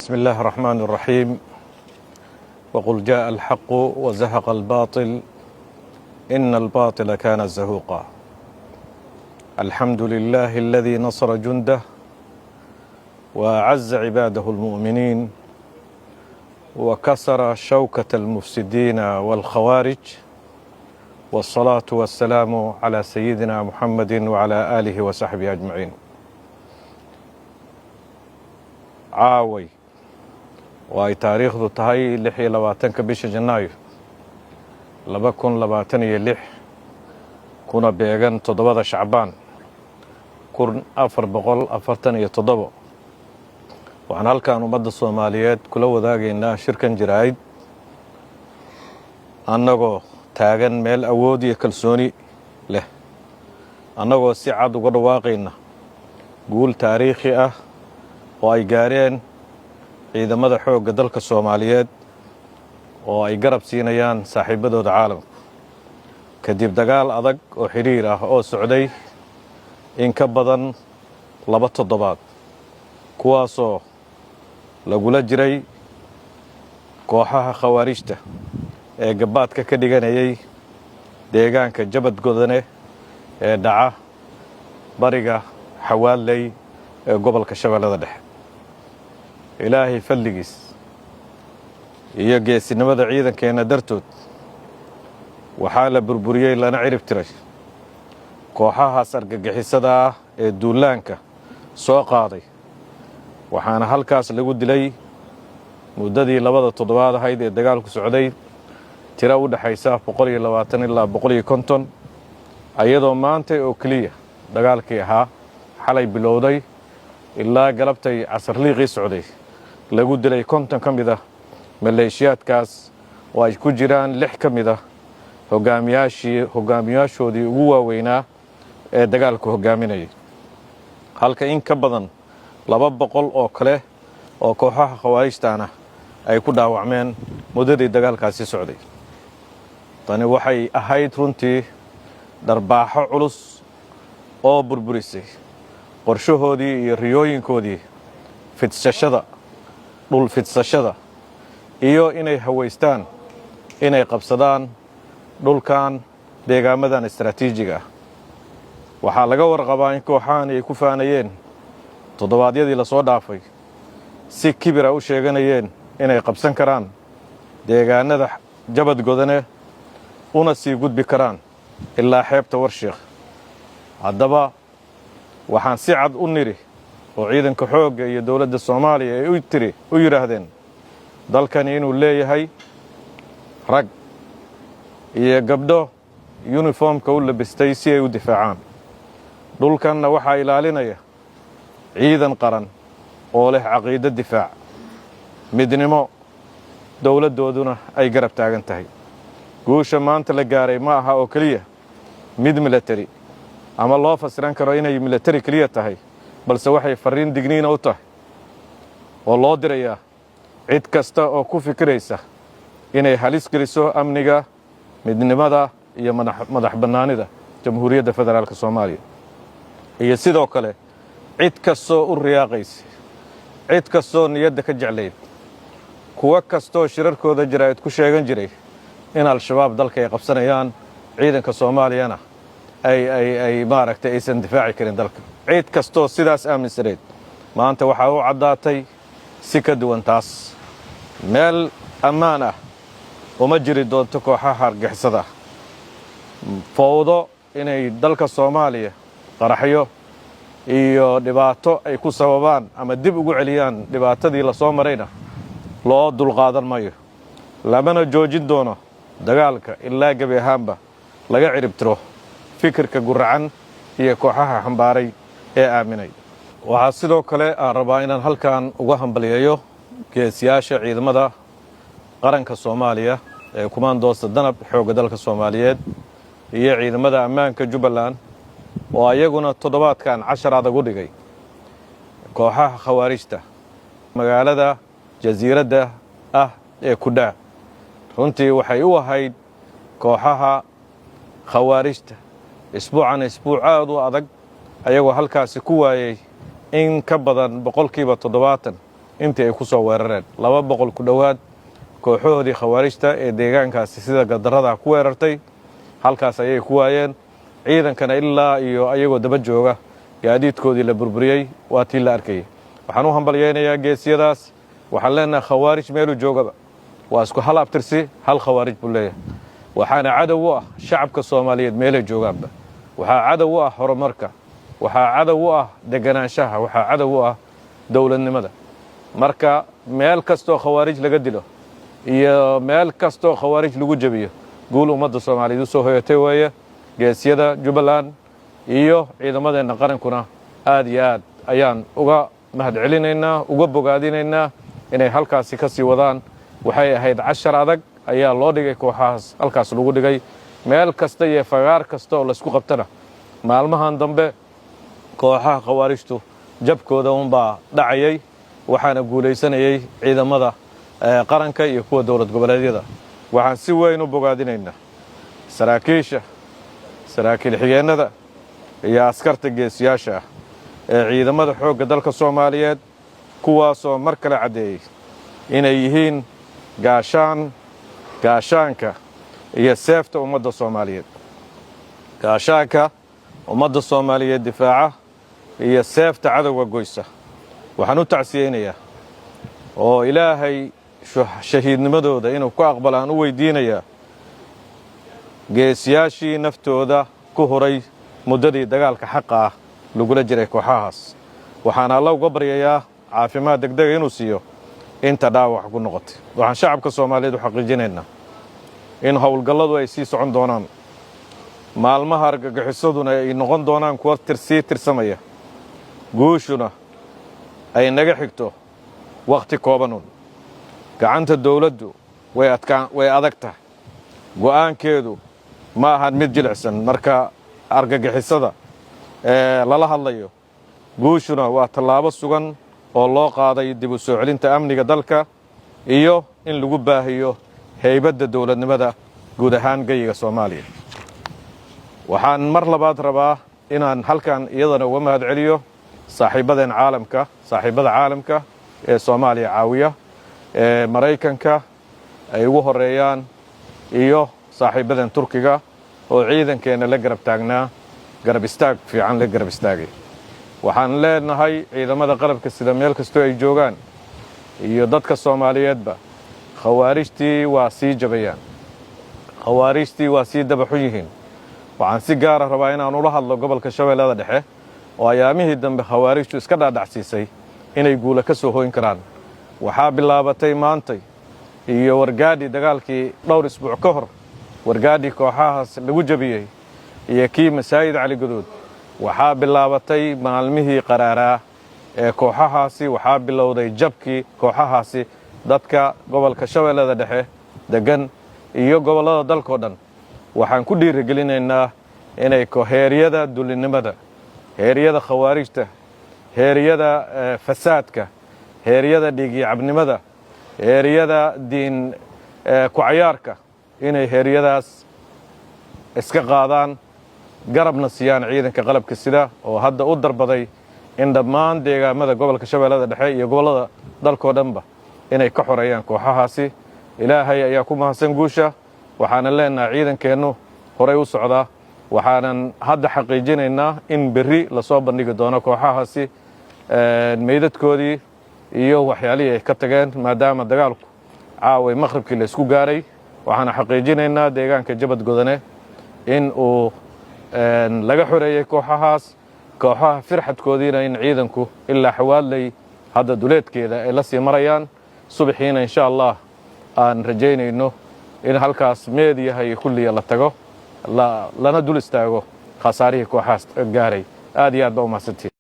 بسم الله الرحمن الرحيم. وقل جاء الحق وزهق الباطل إن الباطل كان زهوقا. الحمد لله الذي نصر جنده وأعز عباده المؤمنين وكسر شوكة المفسدين والخوارج، والصلاة والسلام على سيدنا محمد وعلى آله وصحبه أجمعين. Caaway oo ay taariikhdu tahay 26-ka bisha Janaayo 2026, kuna beegan 7-da Shacbaan 1447, waxaan halkan ummadda Soomaaliyeed kula wadaagaynaa shirkan jaraa'id annagoo taagan meel awood iyo kalsooni leh, annagoo si cad uga dhawaaqayna guul taariikhi ah oo ay gaareen ciidamada xoogga dalka Soomaaliyeed oo ay garab siinayaan saaxiibbadooda caalamka, kadib dagaal adag oo xidhiir ah oo socday in ka badan 2 toddobaad, kuwaasoo lagula jiray kooxaha Khawaarijta ee gabbaadka ka dhiganayay deegaanka Jabad Godane ee dhaca bariga Xawaaley ee gobolka Shabeellada Dhexe. Ilaahay fadligiis iyo geesinimada ciidankeenna dartood, waxaa la burburiyey lana cirib tiray kooxahaas argagixisada ah ee duulaanka soo qaaday, waxaana halkaas lagu dilay muddadii 2-da toddobaad ahayd ee dagaalku socday tiro u dhexaysa 120 ilaa 150, ayadoo maanta oo keliya dagaalkii ahaa xalay bilowday ilaa galabtay casarliiqii socday lagu dilay 50 ka mid ah maleeshiyaadkaas, oo ay ku jiraan 6 ka mid ah hogaamiyaashoodii ugu waaweynaa ee dagaalku hoggaaminayay, halka in ka badan 200 oo kale oo kooxaha Khawaarijtaana ay ku dhaawacmeen muddadii dagaalkaasi socday. Tani waxay ahayd runtii dharbaaxo culus oo burburisay qorshahoodii iyo riyooyinkoodii fidsashada, dhul fidsashada iyo inay hawaystaan inay qabsadaan dhulkan, deegaamadan istaraatiijiga ah. Waxaa laga warqabaa in kooxahan ay ku faanayeen toddobaadyadii lasoo dhaafay, si kibira u sheeganayeen inay qabsan karaan deegaanada Jabad Godane una sii gudbi karaan ilaa xeebta Warshiikh. Haddaba waxaan si cad u nidhi oo ciidanka xoogga iyo dowladda Soomaaliya ay u tiri u yidhaahdeen dalkani inuu leeyahay rag iyo gabdho yuniformka u labistay si ay u difaacaan dhulkanna. Waxaa ilaalinaya ciidan qaran oo leh caqiido difaac, midnimo, dowladdooduna ay garab taagan tahay. Guusha maanta la gaaray ma aha oo keliya mid milateri ama loo fasiran karo inay milateri keliya tahay, balse waxay farriin digniina u tahay oo loo dirayaa cid kasta oo ku fikiraysa inay halis geliso amniga, midnimada iyo madax bannaanida Jamhuuriyadda Federaalka Soomaaliya, iyo sidoo kale cid kastoo u riyaaqaysa, cid kastoo niyadda ka jeclayd, kuwo kastoo shirarkooda jaraa'id ku sheegan jiray in Al-Shabaab dalka ay qabsanayaan, ciidanka Soomaaliyana ay maaragtay aysan difaaci karin dalka. Cid kastoo sidaas aaminsanayd maanta waxaa u caddaatay si ka duwan taas. Meel ammaan ah uma jiri doonto kooxaha argixisada. Fowdo inay dalka Soomaaliya qaraxyo iyo dhibaato ay ku sababaan ama dib ugu celiyaan dhibaatadii la soo marayna loo dulqaadan mayo, lamana joojin doono dagaalka ilaa gebi ahaanba laga cirib tiro fikirka guracan iyo kooxaha xambaaray ee aaminay. Waxaa sidoo kale aan rabaa inaan halkan uga hambalyeeyo geesiyaasha ciidamada qaranka Soomaaliya ee kumaandoosta Danab, xoogga dalka Soomaaliyeed, iyo ciidamada ammaanka Jubbaland oo ayaguna toddobaadkan cashar adag u dhigay kooxaha Khawaarijta magaalada jasiiradda ah ee Kudhaa. Runtii waxay u ahayd kooxaha Khawaarijta isbuucan isbuuc aad u adag, ayagoo halkaasi ku waayey in ka badan 70% Intii ay ku soo weerareen 200 ku dhowaad kooxahoodii Khawaarijta ee deegaankaasi sida gardarrada ku weerartay, halkaas ayay ku waayeen. Ciidankana ilaa iyo ayagoo daba jooga gaadiidkoodii la burburiyey, waa tii la arkayay. Waxaan u hambalyaynayaa geesiyadaas. Waxaan leenahay, Khawaarij meeluu joogaba waa isku hal abtirsi, hal Khawaarij buu leeyahay. Waxaana cadow u ah shacabka Soomaaliyeed meelay joogaanba. Waxaa cadow u ah horumarka, waxaa cadow u ah deganaanshaha, waxaa cadow u ah dowladnimada. Marka meel kastoo Khawaarij laga dilo iyo meel kastoo Khawaarij lagu jebiyo, guul ummadda Soomaaliyeed u soo hoyatay weeye. Geesiyada Jubbaland iyo ciidamadeenna qarankuna aad iyo aad ayaan uga mahad celinaynaa, uga bogaadinaynaa inay halkaasi ka sii wadaan. Waxay ahayd cashar adag ayaa loo dhigay kooxahaas halkaas lagu dhigay. Meel kasta iyo fagaar kasta oo laysku qabtana maalmahan dambe kooxaha Khawaarijtu jabkooda unbaa dhacayay, waxaana guulaysanayay ciidamada qaranka iyo kuwa dowlad goboleedyada. Waxaan si weyn u bogaadinaynaa saraakiisha, saraakiil xigeennada iyo askarta geesiyaasha ah ee ciidamada xoogga dalka Soomaaliyeed, kuwaasoo mar kale caddeeyey inay yihiin gaashaanka iyo seefta ummadda Soomaaliyeed, gaashaanka ummadda Soomaaliyeed difaaca iyo seefta cadowga goysa. Waxaan u tacsiyeynayaa oo Ilaahay shahiidnimadooda inuu ku aqbala aan u weydiinayaa geesiyaashii naftooda ku huray muddadii dagaalka xaqa ah lagula jiray kooxahaas. Waxaan Alla uga baryayaa caafimaad degdega inuu siiyo inta dhaawac ku noqotay. Waxaan shacabka Soomaaliyeed u xaqiijinaynaa in howlgalladu ay sii socon doonaan, maalmaha argagixisaduna ay noqon doonaan kuwa sii tirsamaya, guushuna ay naga xigto wakhti koobanun. Gacanta dawladdu way adkaan, way adag tahay, go'aankeedu ma ahan mid jilicsan marka argagixisada ee lala hadlayo. Guushuna waa tallaabo sugan oo loo qaaday dib u soo celinta amniga dalka iyo in lagu baahiyo heybadda dowladnimada guud ahaan geyiga Soomaaliya. Waxaan mar labaad rabaa inaan halkan iyadana uga mahad celiyo saaxiibadeen caalamka, saaxiibada caalamka ee Soomaaliya caawiya, ee Maraykanka ay ugu horeeyaan iyo saaxiibadeen Turkiga oo ciidankeenna la garab taagnaa, garab istaag fiican la garab istaagay. Waxaan leenahay ciidamada qalabka sida meel kastoo ay joogaan iyo dadka Soomaaliyeedba, Khawaarijtii waa sii jabayaan, Khawaarijtii waa sii dabaxun yihiin. Waxaan si gaara rabaa inaan ula hadlo gobolka Shabeellada Dhexe oo ayaamihii dambe Khawaarijtu iska dhaadhacsiisay inay guula ka soo hoyn karaan. Waxaa bilaabatay maantay iyo Wargaadhi, dagaalkii dhowr isbuuc ka hor Wargaadhi kooxahaas lagu jebiyey iyo kii Masaajid Caligaduud, waxaa bilaabatay maalmihii qaraaraa ee kooxahaasi. Waxaa bilowday jabkii kooxahaasi. Dadka gobolka Shabeellada Dhexe deggan iyo gobollada dalkao dhan waxaan ku dhiirigelinaynaa inay heeryada dulinimada, heeryada Khawaarijta, heeryada fasaadka, heeryada dhiigyacabnimada, heeryada diin ku-cayaarka, inay heeryadaas iska qaadaan, garabna siiyaan ciidanka qalabka sida oo hadda u darbaday in dhammaan deegaamada gobolka Shabeellada Dhexe iyo gobollada dalkao dhanba inay ka xoreeyaan kooxahaasi. Ilaahay ayaa ku mahadsan guusha. Waxaanan leenahay ciidankeennu horay u socdaa. Waxaanan hadda xaqiijinaynaa in berri lasoo bandhigi doono kooxahaasi meydadkoodii iyo waxyaalihii ay ka tageen, maadaama dagaalku caaway maqhribkii la isku gaaray. Waxaana xaqiijinaynaa deegaanka Jabad Godane in uu laga xoreeyey kooxahaas, kooxaha firxadkoodiina in ciidanku ilaa Xawaadley hadda duleedkeeda ay la sii marayaan. Subaxiina, insha Allah, aan rajaynayno in halkaas meediyaha iyo kulliya la tago, lana dul istaago khasaarihii kooxahaas gaaray. Aad iyo aad baa u mahadsantiin.